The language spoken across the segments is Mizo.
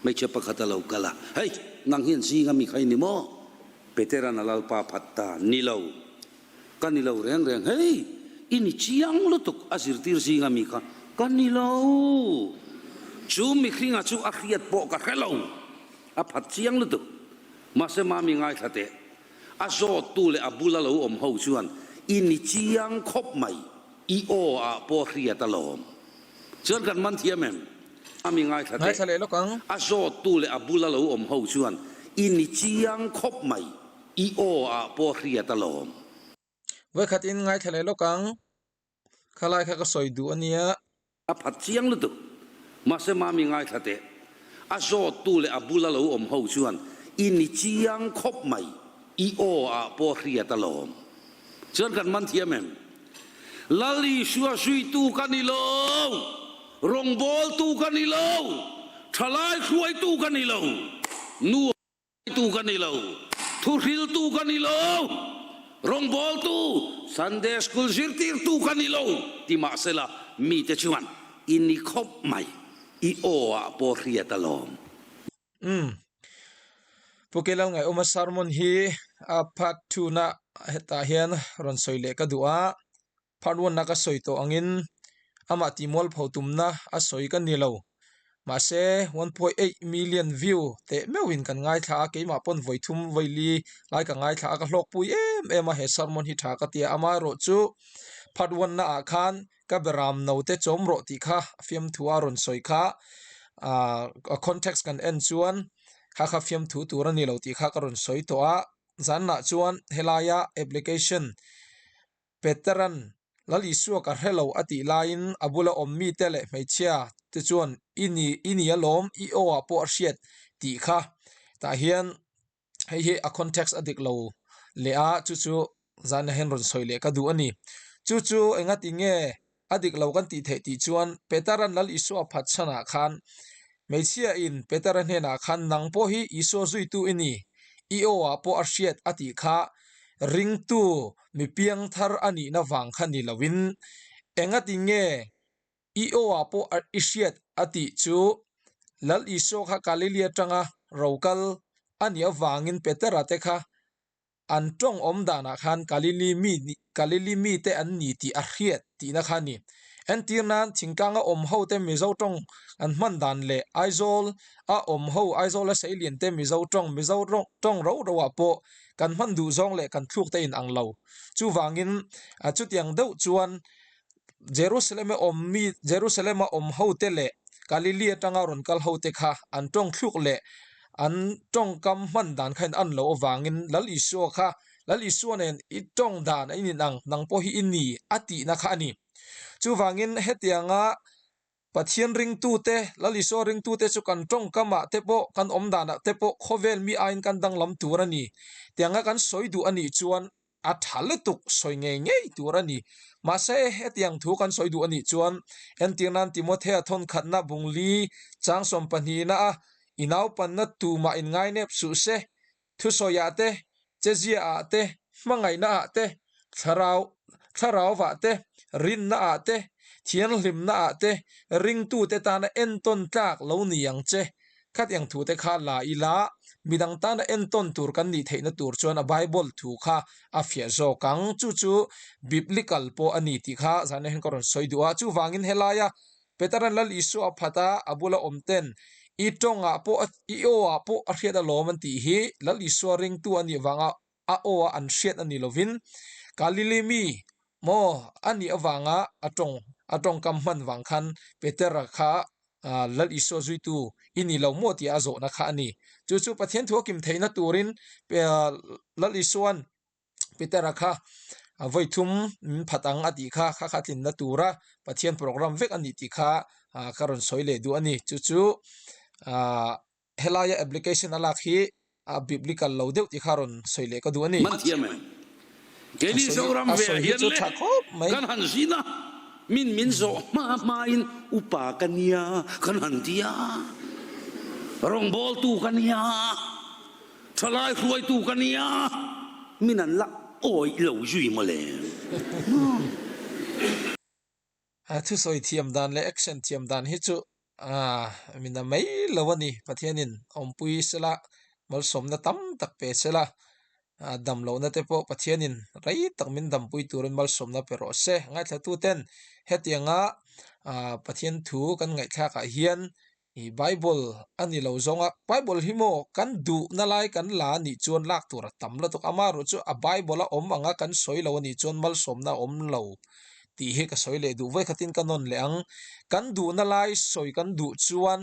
Hmeichhe pakhat a lo kal a, Hei, nang hian zinga mi kha i ni maw? Petera'n a Lalpa phat ta, Ni lo, ka ni lo reng reng. Hei, i ni chiang lutuk, a zirtir zinga mi kha ka ni lo. Chu mihringa chu a hriat pawh ka hre lo, a phat chiang lutuk. Mahse mami ngaithla teh, a zawttu leh a bula lo awm ho chuan, I ni chiang khawp mai, i aw ah pawh hriat alawm. Chuan kan man thiam em? Mami ngaithla teh. Ngaithla leh lawk ang. A zawttu leh a bula lo awm ho chuan, I ni chiang khawp mai, i aw ah pawh hriat alawm. Vawikhat in ngaithla leh lawk ang. Khalai kha ka sawi duh a nia. A phat chiang lutuk. Mahse mami ngaithla teh. A zawttu leh a bula lo awm ho chuan, I ni chiang khawp mai, i aw ah pawh hriat alawm. Chuan kan man thiam em? Lal Isua zuitu ka ni lo, rawngbawltu ka ni lo, thalai hruaitu ka ni lo, nu hruaitu ka ni lo, thuhriltu ka ni lo, rawngbawltu, Sunday School zirtirtu ka ni lo ti mahsela mite chuan i ni khawp mai, i aw ah pawh hriat alawm. Umm. Pu Kelal Ngaihawma sermon hi a part 2 na hetah hian rawn sawi leh ka duh a, part 1 na ka sawi tawh angin amah tihmual pho tumna a sawi ka ni lo. Mahse 1.8 million view teh meuhin kan ngaithla a, keimah pawn vawi thum vawi li lai ka ngaithla a, ka hlawkpui em em a he sermon hi tha ka ti a, amaherawh chu part 1 na ah khan Ka beram note chawm rawh tih kha fiamthu a rawn sawi kha ah a context kan en chuan kha kha fiamthu tur a ni lo tih kha ka rawn sawi tawh a zanah chuan helaia application Peteran Lal Isua ka hre lo a tih laiin a bula awm mite leh hmeichhia te chuan i ni i ni alawm i aw ah pawh a hriat tih kha tah hian. Hei hi a context a dik lo leh a chu chu zan hian rawn sawi leh ka duh a ni. Chu chu engati nge a dik lo kan tih theih tih chuan Petera'n Lal Isua phatsanah khan hmeichhia in Petera hnenah khan nang pawh hi Isua zuitu i ni, i aw ah pawh a hriat a tih kha ringtu mi piangthar a nihna vang kha ni loin engati nge I aw ah pawh i hriat a tih chu Lal Isua kha Galili atanga rokal a nih avangin Petera te kha an tawng awm danah khan Galili mi Galili mite an ni tih a hriat tihna kha a ni. Entir nan thingtlanga awm ho te Mizo tawng an hman dan leh Aizawl a awm ho Aizawl a seilian te Mizo tawng Mizo tawng ro ro ah pawh kan hman duh zawng leh kan thluk te in ang lo. Chuvangin chutiang deuh chuan Jerusalem a awm mi Jerusalem a awm ho te leh Galili atanga rawn kal ho te kha an tawng thluk leh an tawngkam hman dan kha in an loh avangin Lal Isua kha Lal Isua nen i tawng dan a in ang nang pawh hi i ni a tihna kha a ni. Chuvangin hetianga Pathian ringtute Lal Isua ringtute chu kan tawngkamah te pawh kan awm danah te pawh khawvel mi aiin kan danglam tur a ni. Tianga kan sawi duh a nih chuan a tha lutuk sawi ngei ngei tur a ni. Mahse hetiang thu kan sawi duh a nih chuan entir nan Timothea thawnkhatna bungli chang sawmpahnihna a i naupanna tumah in ngainep suh se, thusawiah te, cheziaah te, hmangaihnaah te, thlarau thlarauvah te, rinnaah te, thianghlimnaah te, ringtute tana entawn tlak lo ni ang che. Khatiang thu te kha la ila, midang tana entawn tur kan nih theihna tur chuan a Bible thu kha a fiah zawk ang. Chu chu Biblical pawh a ni tih kha zan hian ka rawn sawi duh a. Chuvangin helaia Petera'n Lal Isua a phat a, a bula awm ten i tawngah pawh i aw ah pawh a hriat alawm an tih hi Lal Isua ringtu a nih vanga a aw a an hriat a ni lovin Galili mi maw a nih avanga a tawng a tawngkam hman vang khan Petera kha Lal Isua zuitu i ni lo maw tih a zawhna kha a ni. Chu chu Pathian thu a kim theihna turin Lal Isua'n Petera kha vawi thum min phat ang a tih kha kha kha tlinna tura Pathian program vek a nih tih kha ka rawn sawi leh duh a ni. Chu chu Helaia application a lak hi a biblical lo deuh tih kha rawn sawi leh ka duh a ni. Man thiam em? Keini A sawi Zoram a ve sawi hi hian chu le tha khawp mai. kan han zin a, min min zawh hma hma in upa ka nia kan han ti a, rawngbawltu ka nia, thalai hruaitu ka nia, min an la awih lo zui mawle. A thusawi thiam dan leh action thiam dan hi chu. Ah, min a mai lo a ni. Pathianin awmpui sela, malsawmna tam tak pe sela, ah, dam lohna te pawh Pathianin rei tak min dampui turin malsawmna pe rawh se. Ngaithlatuten hetianga ah, Pathian thu kan ngaihthlakah hian i Bible a ni lo zawng a, Bible hi maw kan duhna lai kan la a nih chuan lak tur a tam lutuk. Amaherawhchu chu a Bible a awm anga kan sawi lo a nih chuan malsawmna a awm lo. tih hi ka sawi leh duh vawi khatin ka nawn leh ang. Kan duhna lai sawi kan duh chuan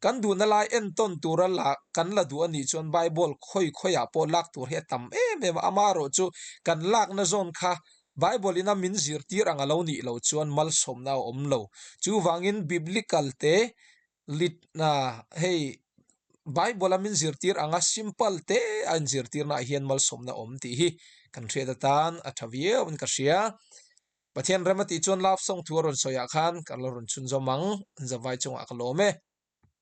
kan duhna lai entawn tura la kan la duh a nih chuan Bible khawi khawiah pawh lak tur hi a tam em em a, amaherawh chu kan lakna zawn kha Bible ina min zirtir ang a lo nih loh chuan malsawmna a awm lo. Chuvangin Biblical te lit hei Bible a min zirtir anga simple te a inzirtirna ah hian malsawmna awm tih hi kan hriat atan a tha viau in ka hria. Pathian rem a tih chuan love song thu a rawn sawi ah khan ka la rawn chhunzawm ang, zavai chungah ka lawm e.